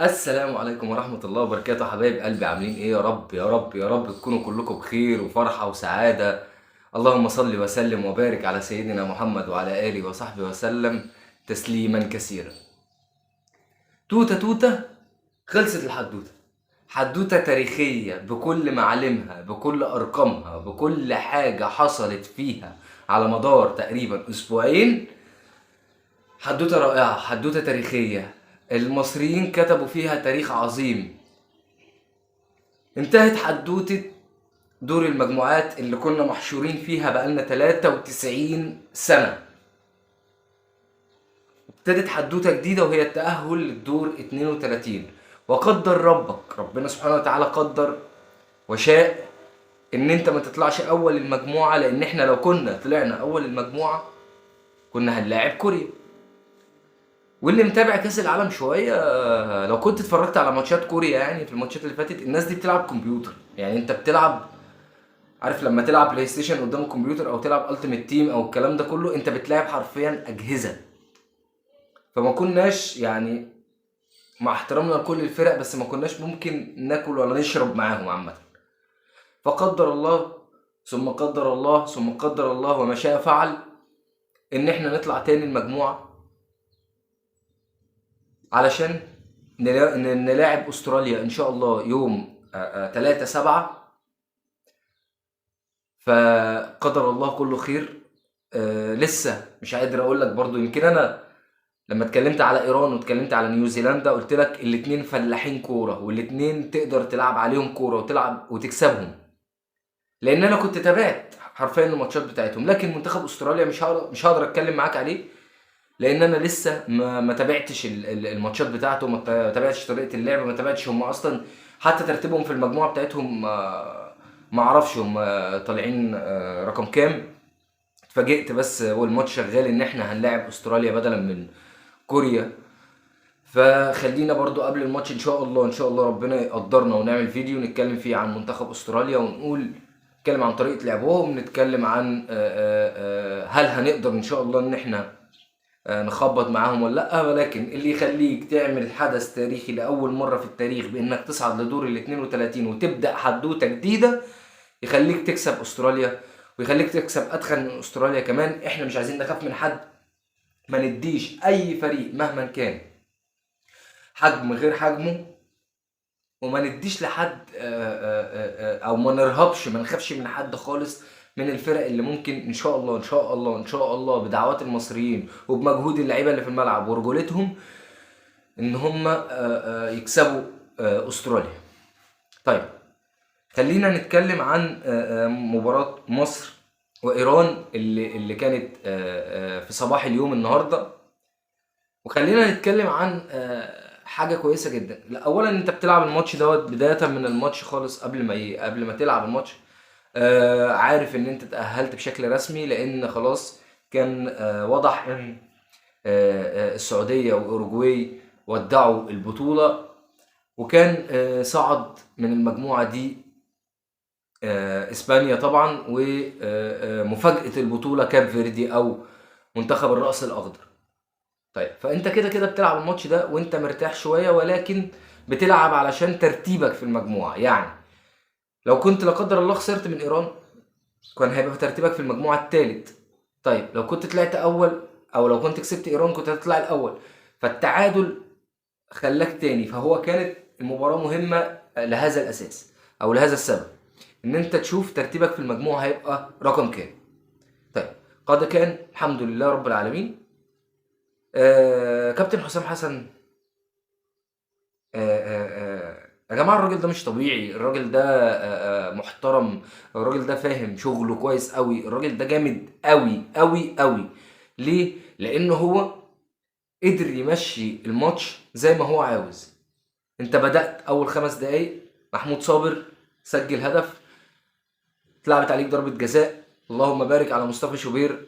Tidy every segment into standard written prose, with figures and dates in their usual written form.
السلام عليكم ورحمة الله وبركاته حبايب قلبي، عاملين ايه؟ يا رب يا رب يا رب تكونوا كلكم بخير وفرحة وسعادة. اللهم صل وسلم وبارك على سيدنا محمد وعلى آله وصحبه وسلم تسليما كثيرا. توتة توتة خلصت الحدوتة، حدوتة تاريخية بكل معالمها بكل أرقامها بكل حاجة حصلت فيها على مدار تقريبا أسبوعين. حدوتة رائعة، حدوتة تاريخية، المصريين كتبوا فيها تاريخ عظيم. انتهت حدوتة دور المجموعات اللي كنا محشورين فيها بقالنا 93 سنة. ابتدت حدوتة جديدة وهي التأهل للدور 32. وقدر ربك، ربنا سبحانه وتعالى قدر وشاء ان انت ما تطلعش اول المجموعة، لان احنا لو كنا طلعنا اول المجموعة كنا هنلاعب كوريا. واللي متابع كاس العالم شوية، لو كنت اتفرجت على ماتشات كوريا يعني في الماتشات اللي فاتت، الناس دي بتلعب كمبيوتر. يعني انت بتلعب، عارف لما تلعب بلاي ستيشن قدام الكمبيوتر او تلعب Ultimate Team او الكلام ده كله، انت بتلعب حرفيا اجهزة. فما كناش يعني، مع احترامنا لكل الفرق، بس ما كناش ممكن ناكل ولا نشرب معاهم عامة. فقدر الله ثم قدر الله ثم قدر الله وما شاء فعل ان احنا نطلع تاني المجموعة علشان نلاعب استراليا ان شاء الله يوم 3/7. فقدر الله كله خير. لسه مش قادر اقول لك برضو، يمكن انا لما اتكلمت على ايران واتكلمت على نيوزيلندا قلت لك الاتنين فلاحين كورة، والاتنين تقدر تلعب عليهم كورة وتلعب وتكسبهم، لان انا كنت تابعت حرفيا الماتشات بتاعتهم. لكن منتخب استراليا مش هقدر اتكلم معاك عليه، لان انا لسه ما تابعتش الماتشات بتاعته، ما تابعتش طريقه اللعب، ما تابعتش هم اصلا حتى ترتيبهم في المجموعة بتاعتهم، ما اعرفش هم طالعين رقم كام. اتفاجئت بس والماتش شغال ان احنا هنلاعب استراليا بدلا من كوريا. فخلينا برضو قبل الماتش ان شاء الله، ان شاء الله ربنا يقدرنا ونعمل فيديو نتكلم فيه عن منتخب استراليا، ونقول نتكلم عن طريقة لعبهم، نتكلم عن هل هنقدر ان شاء الله ان احنا نخبط معاهم ولا لا. ولكن اللي يخليك تعمل حدث تاريخي لاول مرة في التاريخ بانك تصعد لدور ال 32 وتبدا حدوتة جديدة، يخليك تكسب استراليا ويخليك تكسب اتخن من استراليا كمان. احنا مش عايزين نخاف من حد، ما نديش اي فريق مهما كان حجم غير حجمه، وما نديش لحد او ما نرهبش، ما نخافش من حد خالص من الفرق اللي ممكن ان شاء الله ان شاء الله ان شاء الله بدعوات المصريين وبمجهود اللعيبة اللي في الملعب ورجولتهم ان هم يكسبوا استراليا. طيب خلينا نتكلم عن مباراة مصر وايران اللي كانت في صباح اليوم النهارده. وخلينا نتكلم عن حاجة كويسة جدا. لا، اولا انت بتلعب الماتش دوت بداية من الماتش خالص، قبل ما تلعب الماتش، عارف ان انت تأهلت بشكل رسمي، لان خلاص كان وضح ان السعودية واوروجواي ودعوا البطولة، وكان صعد من المجموعة دي اسبانيا طبعا، ومفاجأة البطولة كاب فيردي او منتخب الرأس الاخضر. طيب فانت كده كده بتلعب الماتش ده وانت مرتاح شوية، ولكن بتلعب علشان ترتيبك في المجموعة. يعني لو كنت لا قدر الله خسرت من ايران كان هيبقى ترتيبك في المجموعة الثالث. طيب لو كنت طلعت اول، او لو كنت كسبت ايران كنت هتطلع الاول، فالتعادل خلاك تاني. فهو كانت المباراة مهمة لهذا الاساس او لهذا السبب، ان انت تشوف ترتيبك في المجموعة هيبقى رقم كام. طيب قد كان الحمد لله رب العالمين. كابتن حسام حسن، يا جماعة الراجل ده مش طبيعي، الراجل ده محترم، الراجل ده فاهم شغله كويس قوي، الراجل ده جامد قوي قوي قوي. ليه؟ لأنه هو قدر يمشي الماتش زي ما هو عاوز. انت بدأت أول 5 دقايق محمود صابر سجل هدف، اتلعبت عليك ضربة جزاء، اللهم بارك على مصطفى شوبير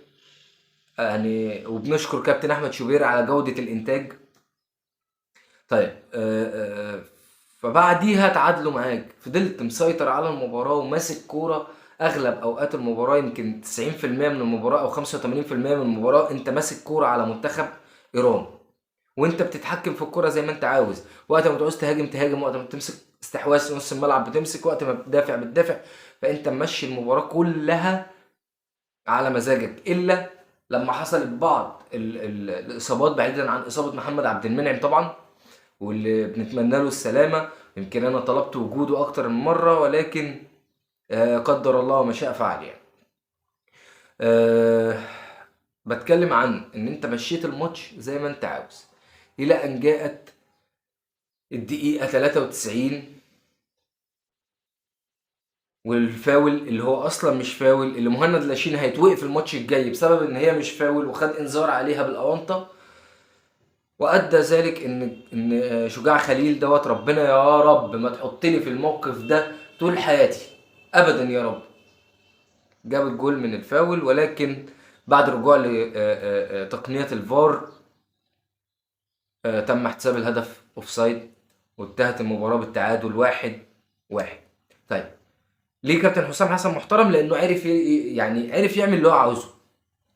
يعني، وبنشكر كابتن أحمد شوبير على جودة الإنتاج. طيب فبعديها تعادلوا معاك، فضلت مسيطر على المباراة وماسك كورة أغلب أوقات المباراة، يمكن تسعين في المية من المباراة أو خمسة وتمانين في المية من المباراة أنت ماسك كورة على منتخب إيران، وانت بتتحكم في الكرة زي ما انت عاوز. وقت ما تعوز تهاجم تهاجم، وقت ما تمسك استحواذ في نص الملعب بتمسك، وقت ما بتدافع بتدافع. فانت ممشي المباراة كلها على مزاجك، الا لما حصلت بعض الاصابات، بعيدا عن اصابة محمد عبد المنعم طبعا واللي بنتمنى له السلامة. يمكن انا طلبت وجوده اكتر من مرة، ولكن قدر الله ما شاء فعل. بتكلم عن ان انت مشيت الماتش زي ما انت عاوز، الى ان جاءت الدقيقة 93 والفاول اللي هو اصلا مش فاول، اللي مهند لاشين هيتوقف الماتش الجاي بسبب ان هي مش فاول، وخد انذار عليها بالاونطة، وادى ذلك ان شجاع خليل دوت، ربنا يا رب ما تحطني في الموقف ده طول حياتي ابدا يا رب، جاب الجول من الفاول. ولكن بعد رجوع لتقنية الفار، تم احتساب الهدف اوفسايد، وانتهت المباراة بالتعادل 1-1. ليه كابتن حسام حسن محترم؟ لانه عرف يعني عرف يعمل اللي هو عاوزه،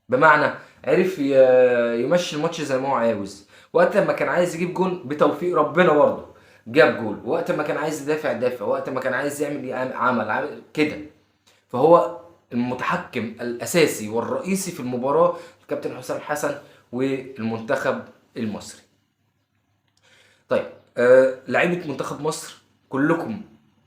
بمعنى عرف يمشي الماتش زي ما هو عاوز. وقت ما كان عايز يجيب جون بتوفيق ربنا برضه جاب جول، وقت ما كان عايز يدافع دافع، وقت ما كان عايز يعمل عمل كده. فهو المتحكم الاساسي والرئيسي في المباراه الكابتن حسام حسن والمنتخب المصري. لعيبه منتخب مصر كلكم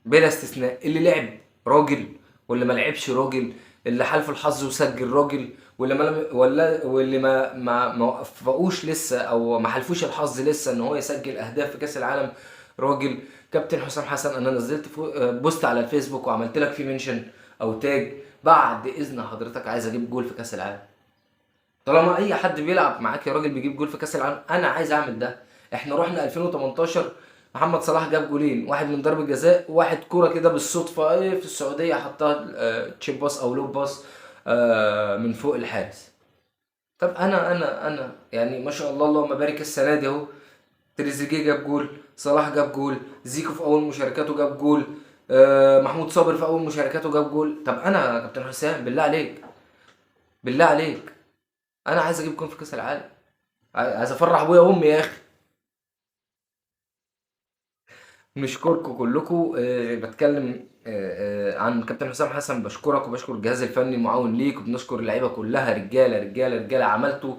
بلا استثناء، اللي لعب راجل واللي ما لعبش راجل، اللي حالف الحظ وسجل راجل، واللي ما لم-، ولا واللي ما، ما، ما وفقوش لسه او ما حالفوش الحظ لسه ان هو يسجل اهداف في كاس العالم راجل. كابتن حسام حسن انا نزلت بوست على الفيسبوك وعملت لك فيه mention او tag، بعد اذن حضرتك عايز اجيب جول في كاس العالم. طالما اي حد بيلعب معاك يا راجل بيجيب جول في كاس العالم، انا عايز اعمل ده. احنا رحنا 2018 محمد صلاح جاب جولين، واحد من ضربة جزاء وواحد كرة كده بالصدفة، في السعودية حطها، chip pass او lob pass، من فوق الحارس. طب انا ما شاء الله اللهم بارك، السنة دي اهو تريزيجيه جاب جول، صلاح جاب جول، زيكو في اول مشاركاته جاب جول، محمود صابر في اول مشاركاته جاب جول. طب انا يا كابتن حسام بالله عليك، بالله عليك انا عايز اجيب جول في كاس العالم، عايز افرح ابويا وامي يا اخي. نشكركم كلكم. بتكلم عن كابتن حسام حسن، بشكرك وبشكر الجهاز الفني المعاون ليك، وبنشكر اللعيبه كلها، رجاله رجاله رجاله، عملتوا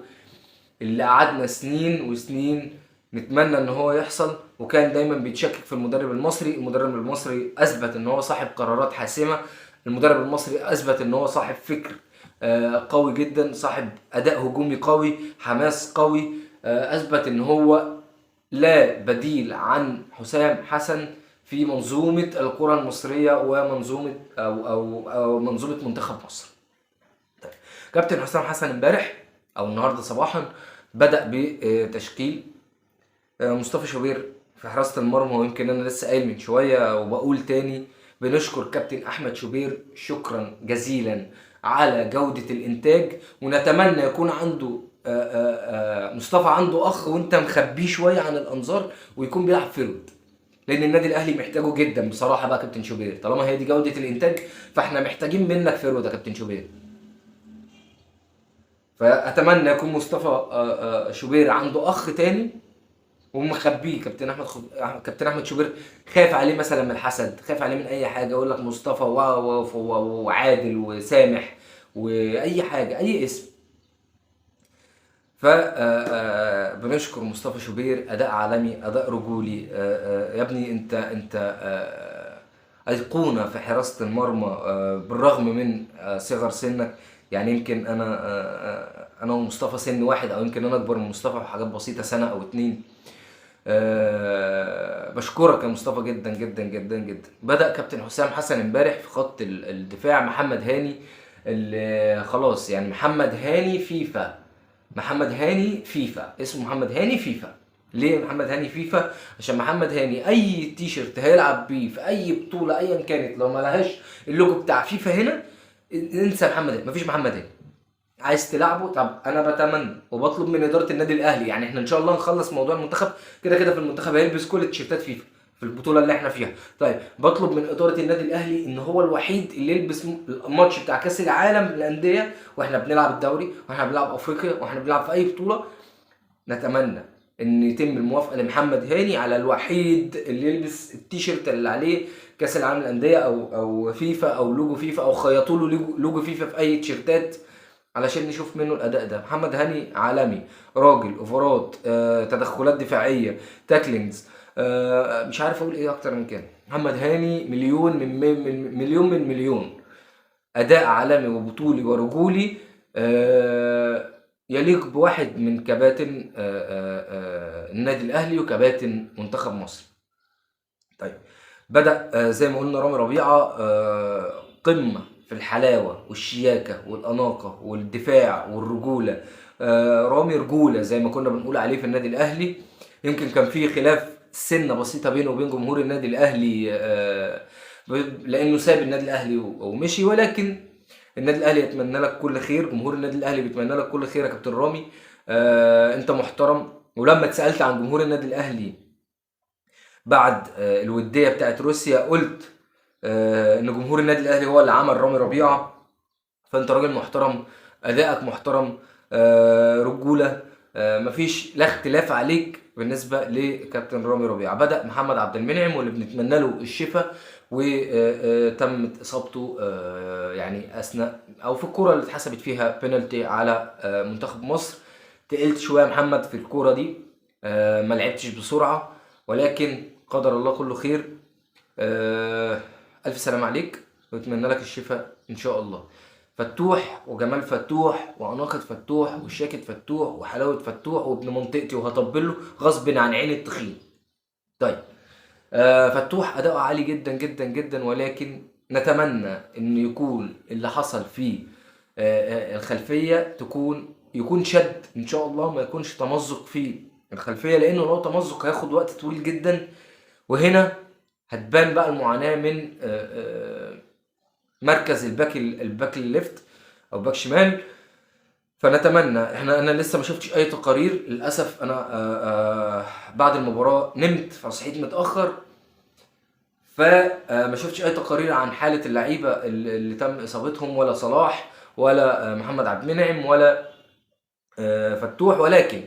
اللي قعدنا سنين وسنين نتمنى ان هو يحصل، وكان دايما بيتشكك في المدرب المصري. المدرب المصري اثبت ان هو صاحب قرارات حاسمه، المدرب المصري اثبت ان هو صاحب فكر، قوي جدا، صاحب اداء هجومي قوي، حماس قوي، اثبت ان هو لا بديل عن حسام حسن في منظومة الكرة المصرية ومنظومة أو منظومة منتخب مصر. كابتن حسام حسن امبارح أو النهاردة صباحا بدأ بتشكيل، مصطفى شوبير في حراسة المرمى، ويمكن أنا لسه قايل من شوية وبقول تاني بنشكر كابتن أحمد شوبير شكرا جزيلا على جودة الإنتاج، ونتمنى يكون عنده، مصطفى عنده أخ وأنت مخبيه شوية عن الأنظار ويكون بيلعب forward، لأن النادي الأهلي محتاجه جدا بصراحة بقى كابتن شوبير. طالما هي دي جودة الإنتاج فإحنا محتاجين منك forward يا كابتن شوبير. فأتمنى يكون مصطفى، شوبير عنده أخ تاني ومخبيه كابتن احمد شوبير، خايف عليه مثلا من الحسد، خايف عليه من اي حاجه، يقول لك مصطفى وعادل وسامح واي حاجه، اي اسم. بنشكر مصطفى شوبير، اداء عالمي، اداء رجولي. يا ابني انت، ايقونه في حراسه المرمى، بالرغم من، صغر سنك. يمكن انا ومصطفى سن واحد، او يمكن انا اكبر من مصطفى بحاجات بسيطه، سنه او اتنين. بشكرك يا مصطفى جدا جدا جدا جدا. بدأ كابتن حسام حسن امبارح في خط الدفاع محمد هاني، اللي خلاص محمد هاني فيفا، محمد هاني فيفا، اسمه محمد هاني فيفا. ليه محمد هاني فيفا؟ عشان محمد هاني اي تيشرت هيلعب بيه في اي بطولة ايا كانت لو ما لهاش اللوجو بتاع فيفا هنا انسى محمد هاني، مفيش محمد هاني. عايز تلعبه؟ طب انا بتمنى وبطلب من اداره النادي الاهلي، احنا ان شاء الله نخلص موضوع المنتخب كده كده، في المنتخب هيلبس كل تيشيرتات فيفا في البطوله اللي احنا فيها. بطلب من اداره النادي الاهلي ان هو الوحيد اللي يلبس الماتش بتاع كاس العالم للانديه، واحنا بنلعب الدوري واحنا بنلعب افريقيا واحنا بنلعب في اي بطوله. نتمنى ان يتم الموافقة لمحمد هاني على الوحيد اللي يلبس التيشيرت اللي عليه كاس العالم للاندية او فيفا او لوجو فيفا، او خيطوا له لوجو فيفا في اي تيشيرتات علشان نشوف منه الاداء ده. محمد هاني عالمي، راجل اوفرات، تدخلات دفاعية، tacklings، مش عارف اقول ايه اكتر من كده. محمد هاني مليون من مليون من مليون، اداء عالمي وبطولي ورجولي، يليق بواحد من كباتن النادي الاهلي وكباتن منتخب مصر. طيب بدأ زي ما قلنا رامي ربيعة، قمة في الحلاوة والشياكة والأناقة والدفاع والرجولة. رامي رجولة زي ما كنا بنقول عليه في النادي الأهلي. يمكن كان في خلاف سنة بسيطة بينه وبين جمهور النادي الأهلي، لأنه ساب النادي الأهلي ومشي، ولكن النادي الأهلي يتمنى لك كل خير، جمهور النادي الأهلي بيتمنى لك كل خير يا كابتن رامي. أنت محترم. ولما اتسألت عن جمهور النادي الأهلي بعد الودية بتاعت روسيا، قلت إن جمهور النادي الأهلي هو اللي عمل رامي ربيعة. فأنت راجل محترم، أدائك محترم، رجولة، مفيش لا اختلاف عليك بالنسبة لكابتن رامي ربيعة. بدأ محمد عبد المنعم واللي بنتمنى له الشفاء، وتمت إصابته، أثناء أو في الكرة اللي اتحسبت فيها بينالتي على منتخب مصر. تقلت شوية محمد في الكرة دي، ما لعبتش بسرعة، ولكن قدر الله كله خير. ألف سلام عليك، وأتمنى لك الشفاء إن شاء الله. فتوح وجمال فتوح وأناقة فتوح وشياكة فتوح وحلاوة فتوح وابن منطقتي، وهطبل له غصب عن عين التخين. فتوح أداؤه عالي جدا جدا جدا، ولكن نتمنى إن يكون اللي حصل في الخلفية يكون شد إن شاء الله، ما يكونش تمزق في الخلفية، لأنه لو تمزق هياخد وقت طويل جدا، وهنا هتبان بقى المعاناة من مركز ال back left أو back شمال. فنتمنى، أنا لسه ما شفتش أي تقارير للأسف. أنا، بعد المباراة نمت فصحيت متأخر، ما شفتش أي تقارير عن حالة اللعيبة اللي تم إصابتهم، ولا صلاح ولا محمد عبد المنعم ولا فتوح. ولكن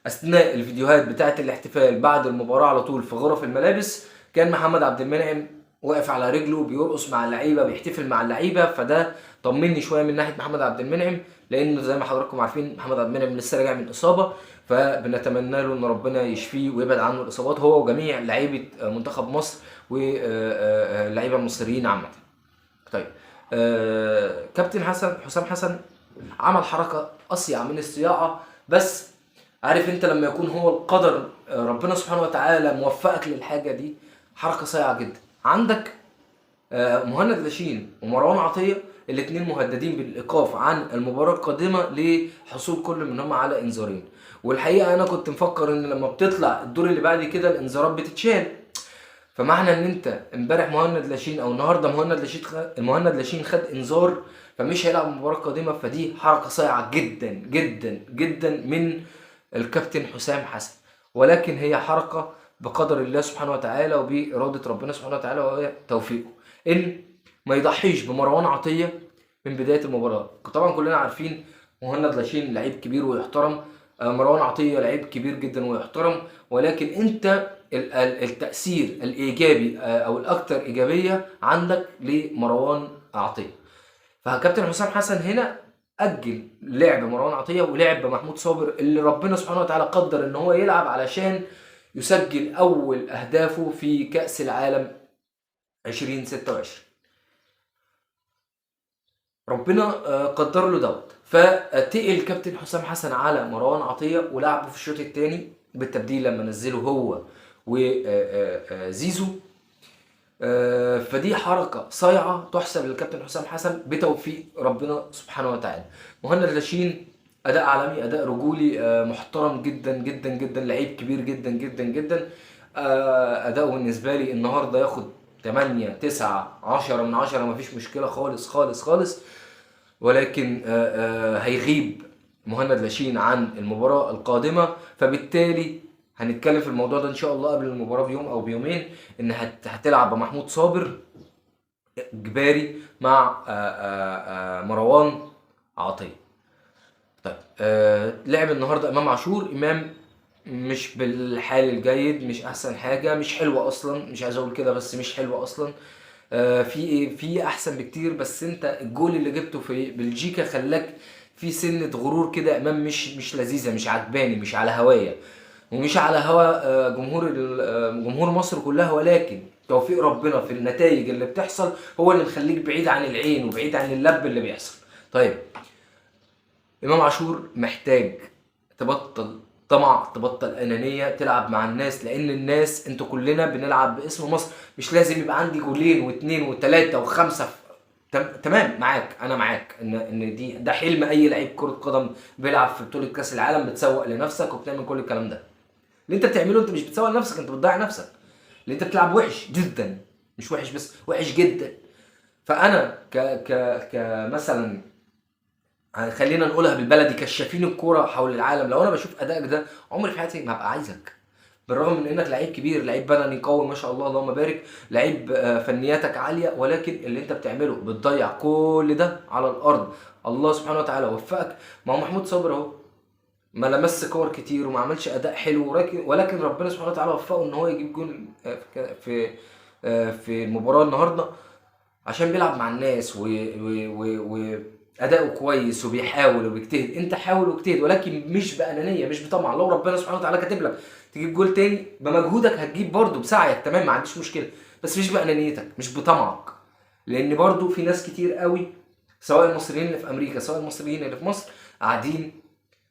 أثناء الفيديوهات بتاعة الاحتفال بعد المباراة على طول في غرف الملابس، كان محمد عبد المنعم واقف على رجله بيرقص مع اللعيبة، بيحتفل مع اللعيبة. فده طمني شوية من ناحية محمد عبد المنعم، لأنه زي ما حضراتكم عارفين محمد عبد المنعم لسه راجع من إصابة، فبنتمنى له إن ربنا يشفيه ويبعد عنه الإصابات، هو وجميع لعيبة منتخب مصر واللعيبة المصريين عامة. كابتن حسام حسن عمل حركة أصيع من الصياعة، بس عارف انت لما يكون هو القدر، ربنا سبحانه وتعالى موفقك للحاجة دي، حركة صايعة جدا. عندك مهند لاشين ومروان عطية، الاتنين مهددين بالإيقاف عن المباراة القادمة لحصول كل منهم على إنذارين. والحقيقة أنا كنت مفكر إن لما بتطلع الدور اللي بعد كده الإنذارات بتتشال، فمعنى إن أنت امبارح مهند لاشين أو النهاردة مهند لاشين خد إنذار، فمش هيلعب المباراة القادمة. فدي حركة صايعة جدا جدا جدا من الكابتن حسام حسن، ولكن هي حركة بقدر الله سبحانه وتعالى وبإرادة ربنا سبحانه وتعالى وتوفيقه، إن ما يضحيش بمروان عطية من بداية المباراة. طبعا كلنا عارفين مهند لاشين لعيب كبير ويحترم، مروان عطية لعيب كبير جدا ويحترم، ولكن انت التأثير الإيجابي، أو الأكثر إيجابية عندك لمروان عطية. فكابتن حسام حسن هنا أجل لعب مروان عطية ولعب بمحمود صابر، اللي ربنا سبحانه وتعالى قدر إن هو يلعب علشان يسجل أول أهدافه في كأس العالم 2026. ربنا قدر له دوت. فتقل كابتن حسام حسن على مروان عطية ولعبه في الشوط الثاني بالتبديل لما نزله هو و، زيزو. فدي حركة صايعة تحسب للكابتن حسام حسن بتوفيق ربنا سبحانه وتعالى. مهند لاشين أداء عالمي، أداء رجولي، محترم جدا جدا جدا، لعيب كبير جدا جدا جدا. أداؤه بالنسبة لي النهاردة ياخد 8 9 10 من 10، مفيش مشكلة خالص خالص خالص. ولكن، هيغيب مهند لاشين عن المباراة القادمة، فبالتالي هنتكلم في الموضوع ده إن شاء الله قبل المباراة بيوم أو بيومين، إن هتلعب بمحمود صابر إجباري مع مروان عطية. لعب النهارده إمام عاشور. إمام مش بالحال الجيد، مش احسن حاجة، مش حلوة اصلا، مش عايز اقول كده بس مش حلوة اصلا. في ايه، في احسن بكتير، بس انت الجول اللي جبته في بلجيكا خلاك في سنة غرور كده امام، مش لذيذة، مش عجباني، مش على هوايا ومش على هوا جمهور جمهور مصر كلها. ولكن توفيق ربنا في النتائج اللي بتحصل هو اللي مخليك بعيد عن العين وبعيد عن اللب اللي بيحصل. طيب امام عاشور محتاج تبطل طمع، تبطل انانية، تلعب مع الناس، لان الناس انتوا كلنا بنلعب باسم مصر. مش لازم يبقى عندي جولين واثنين وثلاثة وخمسة تمام معاك، انا معاك ان دي ده حلم اي لعيب كره قدم بيلعب في بطوله كاس العالم، بتسوق لنفسك وبتعمل كل الكلام ده. اللي انت بتعمله انت مش بتسوق لنفسك، انت بتضيع نفسك، اللي انت بتلعب وحش جدا، مش وحش بس وحش جدا. فانا ك ك كمثلا خلينا نقولها بالبلدي كشافين الكورة حول العالم، لو انا بشوف ادائك ده عمري في حياتي ما هبقى عايزك، بالرغم من انك لعيب كبير، لعيب بدني قوي ما شاء الله اللهم بارك، لعيب فنياتك عالية، ولكن اللي انت بتعمله بتضيع كل ده على الارض. الله سبحانه وتعالى وفقك. ما هو محمود صابر اهو ما لمس كور كتير وما عملش اداء حلو، ولكن ربنا سبحانه وتعالى وفقه ان هو يجيب جون في المباراة النهارده، عشان بيلعب مع الناس واداؤه كويس وبيحاول وبيجتهد. انت حاول واجتهد، ولكن مش بانانيه، مش بطمع. لو ربنا سبحانه وتعالى كاتب لك تجيب جول تاني بمجهودك هتجيب برضه بسعيك، تمام، ما عنديش مشكلة، بس مش بانانيتك، مش بطمعك. لان برضه في ناس كتير قوي سواء المصريين اللي في امريكا سواء المصريين اللي في مصر قاعدين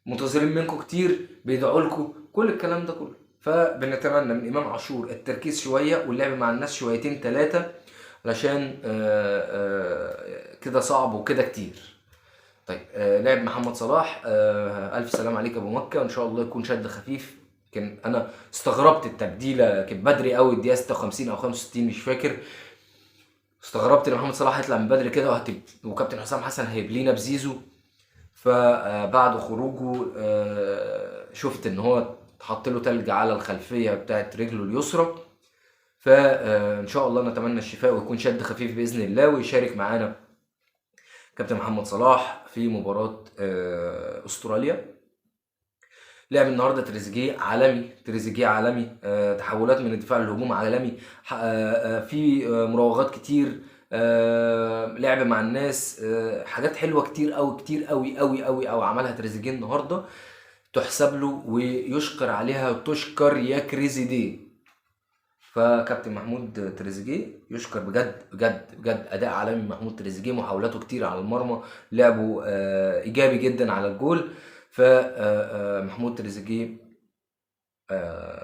منتظرين منكم كتير، بيدعوا لكم، كل الكلام ده كله. فبنتمنى من امام عاشور التركيز شوية واللعب مع الناس شويتين ثلاثة، علشان كده صعب وكده كتير. طيب لعب محمد صلاح، الف سلام عليك يا ابو مكة، ان شاء الله يكون شد خفيف. كان انا استغربت التبديله، كانت بدري قوي، الدقيقة 56 او 65 مش فاكر. استغربت ان محمد صلاح هيطلع من بدري كده وكابتن حسام حسن هيبلينا بزيزو. فبعد خروجه شفت ان هو اتحط له تلج على الخلفية بتاعت رجله اليسرى. فان شاء الله نتمنى الشفاء ويكون شد خفيف باذن الله، ويشارك معانا كابتن محمد صلاح في مباراة استراليا. لعب النهارده تريزيجيه عالمي، تريزيجيه عالمي، تحولات من الدفاع للهجوم عالمي، في مراوغات كتير، لعب مع الناس، حاجات حلوة كتير قوي كتير قوي قوي قوي قوي عملها تريزيجيه النهارده، تحسب له ويشكر عليها، وتشكر يا كريزي. فكابتن محمود تريزيجيه يشكر بجد بجد بجد، اداء عالمي محمود تريزيجيه، محاولاته كتير على المرمى، لعبه ايجابي جدا على الجول. ف محمود تريزيجيه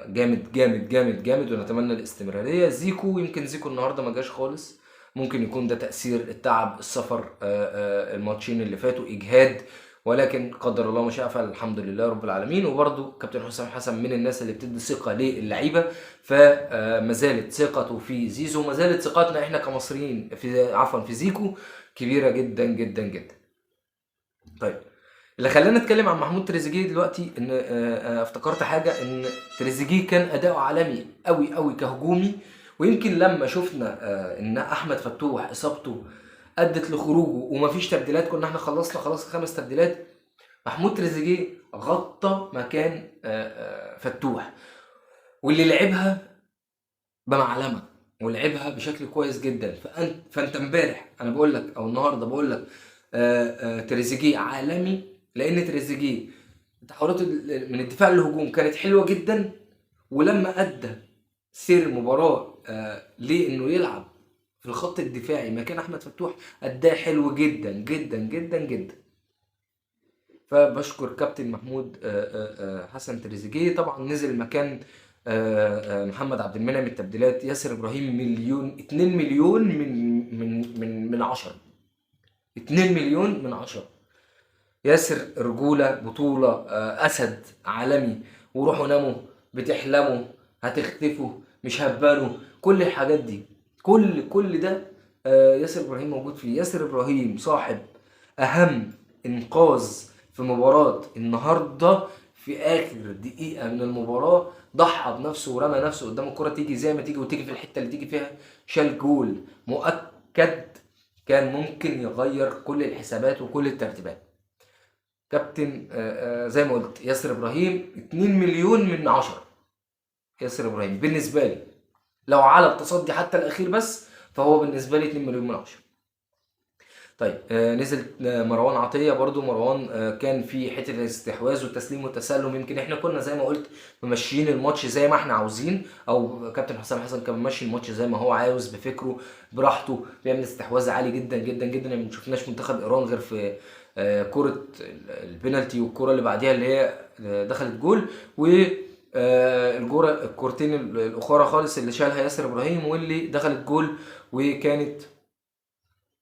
جامد جامد جامد جامد، ونتمنى الاستمرارية. زيكو، يمكن زيكو النهارده ما جاش خالص، ممكن يكون ده تأثير التعب، السفر، الماتشين اللي فاتوا اجهاد، ولكن قدر الله ما شاء فعل، الحمد لله رب العالمين. وبرده كابتن حسام حسن من الناس اللي بتدي ثقة للعيبة، فما زالت ثقته في زيزو، ما زالت ثقتنا احنا كمصريين في، عفوا، في زيكو كبيرة جدا جدا جدا. طيب اللي خلانا نتكلم عن محمود تريزيجيه دلوقتي ان افتكرت حاجة، ان تريزيجيه كان اداؤه عالمي قوي قوي كهجومي، ويمكن لما شفنا ان احمد فتوح اصابته ادت لخروجه ومفيش تبديلات، كنا احنا خلصنا خلاص 5 تبديلات، محمود تريزيجيه غطى مكان فتوح، واللي لعبها بمعلمه ولعبها بشكل كويس جدا. فانت امبارح انا بقول لك، او النهارده بقول لك، تريزيجيه عالمي، لان تريزيجيه تحولاته من الدفاع للهجوم كانت حلوة جدا، ولما ادى سير المباراة لانه يلعب في الخط الدفاعي مكان احمد فتوح اداه حلو جدا جدا جدا جدا. فبشكر كابتن محمود حسن تريزيجيه. طبعا نزل مكان محمد عبد المنعم التبديلات، ياسر ابراهيم مليون، 2 مليون من من من من 10، 2 مليون من 10. ياسر رجولة، بطولة، أسد عالمي، وروحوا ناموا، بتحلموا، هتختفوا، مش هتبانوا، كل الحاجات دي، كل ده، ياسر إبراهيم موجود فيه. ياسر إبراهيم صاحب أهم إنقاذ في مباراة النهاردة، في آخر دقيقة من المباراة ضحى بنفسه ورمى نفسه قدام الكرة، تيجي زي ما تيجي وتيجي في الحتة اللي تيجي فيها، شال جول مؤكد كان ممكن يغير كل الحسابات وكل الترتيبات. كابتن زي ما قلت ياسر ابراهيم 2 مليون من 10. ياسر ابراهيم بالنسبة لي لو على التصدي حتى الاخير بس، فهو بالنسبة لي 2 مليون من 10. طيب نزل مروان عطية. برضو مروان كان في حتة الاستحواذ والتسليم والتسلم، يمكن احنا كنا زي ما قلت ممشيين الماتش زي ما احنا عاوزين، او كابتن حسام حسن كان ممشي الماتش زي ما هو عاوز بفكره براحته، بيعمل استحواذ عالي جدا جدا جدا. يعني ما شفناش منتخب ايران غير في كره البنالتي والكره اللي بعديها اللي هي دخلت جول، و الكورتين الاخرى خالص اللي شالها ياسر ابراهيم واللي دخلت جول وكانت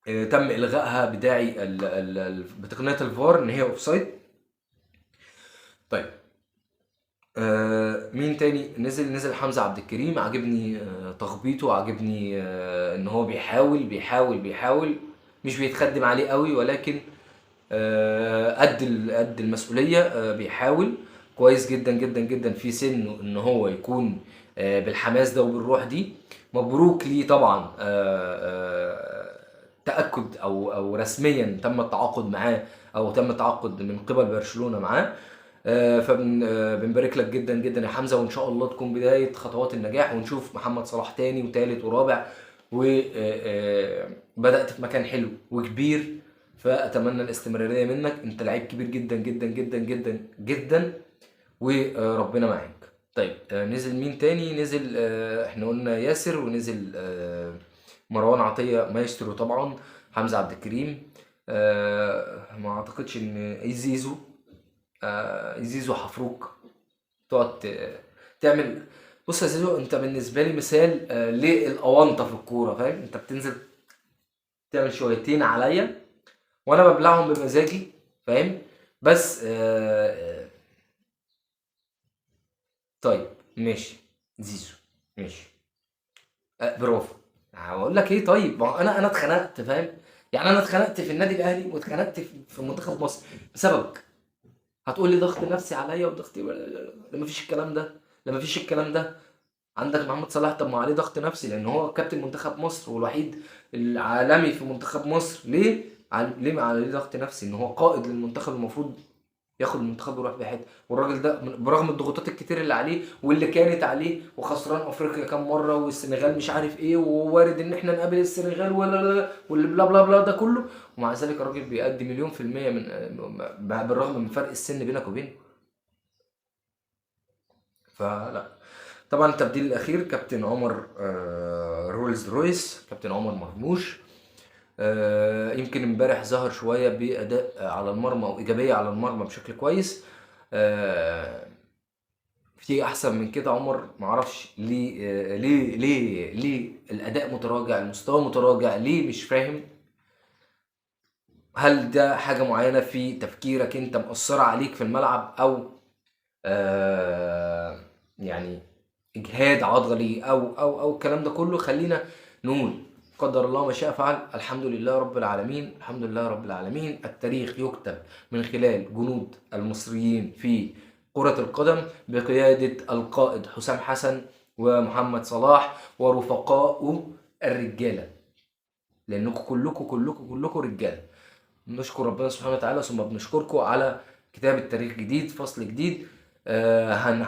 تم الغائها بداعي بتقنية الفار ان هي offside. طيب مين تاني نزل؟ نزل حمزة عبد الكريم. عجبني تخبيطه، عجبني ان هو بيحاول بيحاول بيحاول، مش بيتخدم عليه قوي، ولكن قد المسؤولية، بيحاول كويس جدا جدا جدا في سنة ان هو يكون بالحماس ده وبالروح دي. مبروك ليه طبعا، تأكد او رسميا تم التعاقد معاه، او تم التعاقد من قبل برشلونة معاه. بنبارك لك جدا جدا يا حمزة، وان شاء الله تكون بداية خطوات النجاح، ونشوف محمد صلاح تاني وتالت ورابع، و بدأت في مكان حلو وكبير، فأتمنى الاستمرارية منك. انت لعيب كبير جدا جدا جدا جدا جدا، وربنا معاك. طيب نزل مين تاني؟ نزل احنا قلنا ياسر، ونزل مروان عطية مايسترو طبعا، حمزة عبد الكريم، ما اعتقدش ان زيزو حفروك تقعد تعمل. بص يا زيزو، انت بالنسبة لي مثال للأونطة في الكورة، فاهم؟ انت بتنزل تعمل شويتين عليا وانا ببلعهم بمزاجي، فاهم؟ بس طيب ماشي زيزو ماشي، برافو. هقول لك ايه؟ طيب ما هو انا اتخنقت، فاهم؟ يعني انا اتخنقت في النادي الاهلي، واتخنقت في منتخب مصر بسببك. هتقول لي ضغط نفسي عليا وضغط، لما فيش الكلام ده، لما فيش الكلام ده. عندك محمد صلاح، طب ما عليه ضغط نفسي لان هو كابتن منتخب مصر والوحيد العالمي في منتخب مصر. ليه؟ ليه ما عليه ضغط نفسي؟ ان هو قائد للمنتخب، المفروض ياخد المنتخب ويروح بيه حتة. والراجل ده برغم الضغوطات الكتير اللي عليه واللي كانت عليه، وخسران افريقيا كام مرة، والسنغال مش عارف ايه، ووارد ان احنا نقابل السنغال ولا لا لا، واللي بلا بلا بلا ده كله، ومع ذلك الراجل بيأدي 1,000,000% من بالرغم من فرق السن بينك وبينه. فلا طبعا التبديل الاخير كابتن عمر، رولز رويس، كابتن عمر مرموش. يمكن امبارح ظهر شوية باداء على المرمى او ايجابية على المرمى بشكل كويس. في احسن من كده عمر؟ معرفش ليه، ليه، ليه الاداء متراجع، المستوى متراجع ليه، مش فاهم. هل ده حاجة معينة في تفكيرك انت مأثره عليك في الملعب، او اجهاد عضلي او الكلام ده كله؟ خلينا نقول قدر الله ما شاء فعل. الحمد لله رب العالمين، الحمد لله رب العالمين. التاريخ يكتب من خلال جنود المصريين في كرة القدم بقيادة القائد حسام حسن ومحمد صلاح ورفقائه الرجالة، لأنكم كلكم كلكم كلكم رجالة. نشكر ربنا سبحانه وتعالى، ثم بنشكركم على كتابة تاريخ جديد، فصل جديد. أنا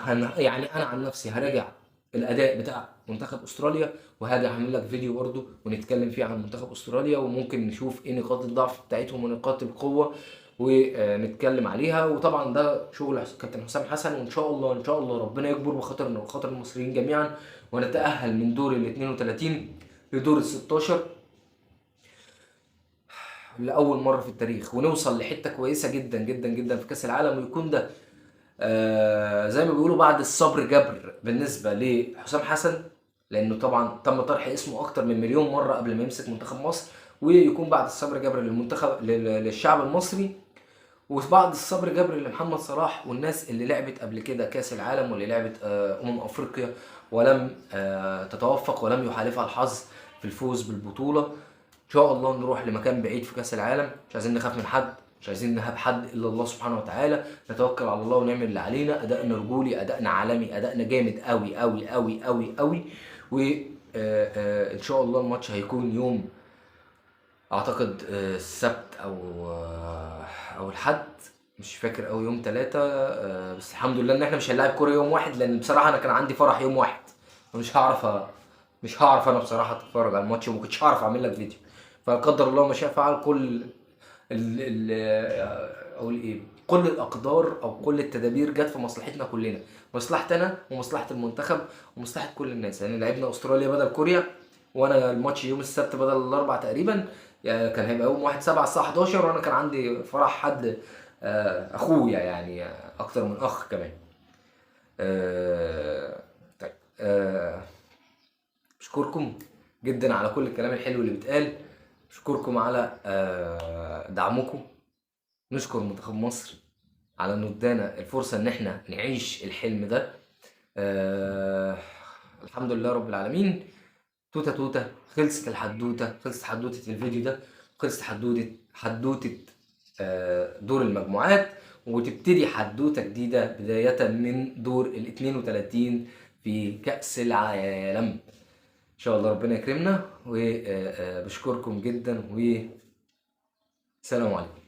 عن نفسي هراجع الأداء بتاع منتخب أستراليا، وهاجي أعمل لك فيديو برضو ونتكلم فيه عن منتخب أستراليا، وممكن نشوف إيه نقاط الضعف بتاعتهم ونقاط القوة ونتكلم عليها. وطبعا ده شغل كابتن حسام حسن، وإن شاء الله، إن شاء الله ربنا يكبر بخاطرنا وخاطر المصريين جميعا، ونتأهل من دور ال 32 لدور ال 16 لأول مرة في التاريخ، ونوصل لحتة كويسة جدا جدا جدا في كأس العالم، ويكون ده زي ما بيقولوا بعد الصبر جبر بالنسبة لحسام حسن، لأنه طبعا تم طرح اسمه أكتر من 1,000,000 مرة قبل ما يمسك منتخب مصر، ويكون بعد الصبر جبر للشعب المصري، وبعد الصبر جبر لمحمد صلاح والناس اللي لعبت قبل كده كأس العالم واللي لعبت أمم أفريقيا ولم تتوفق ولم يحالفها الحظ في الفوز بالبطولة. إن شاء الله نروح لمكان بعيد في كأس العالم، مش عايزين نخاف من حد، مش عايزين نهاب حد إلا الله سبحانه وتعالى، نتوكل على الله ونعمل اللي علينا. أدائنا رجولي، أدائنا عالمي، أدائنا جامد قوي قوي قوي قوي قوي، و إن شاء الله الماتش هيكون يوم أعتقد السبت أو الحد. مش فاكر قوي يوم 3، بس الحمد لله ان احنا مش هنلاعب كوريا يوم واحد، لان بصراحة انا كان عندي فرح يوم واحد، ومش هعرف مش هعرف انا بصراحة اتفرج على الماتش، وما كنتش هعرف اعمل لك فيديو. فقدر الله ما شاء فعل. كل ال ال اقول ايه، كل الاقدار او كل التدابير جت في مصلحتنا كلنا، مصلحتي انا ومصلحه المنتخب ومصلحه كل الناس. يعني لعبنا استراليا بدل كوريا، وانا الماتش يوم السبت بدل الاربع تقريبا، يعني كان هيبقى يوم 1/7 الساعة 11، وانا كان عندي فرح حد، اخويا يعني، اكتر من اخ كمان. طيب، بشكركم جدا على كل الكلام الحلو اللي بيتقال، بشكركم على دعمكم. نشكر منتخب مصر على انه ادانا الفرصة ان احنا نعيش الحلم ده. الحمد لله رب العالمين. توته توته، خلصت الحدوتة، خلصت حدوتة الفيديو ده، خلصت حدوتة دور المجموعات، وتبتدي حدوتة جديدة بداية من دور ال 32 في كأس العالم ان شاء الله. ربنا يكرمنا، وبشكركم جدا، و سلام عليكم.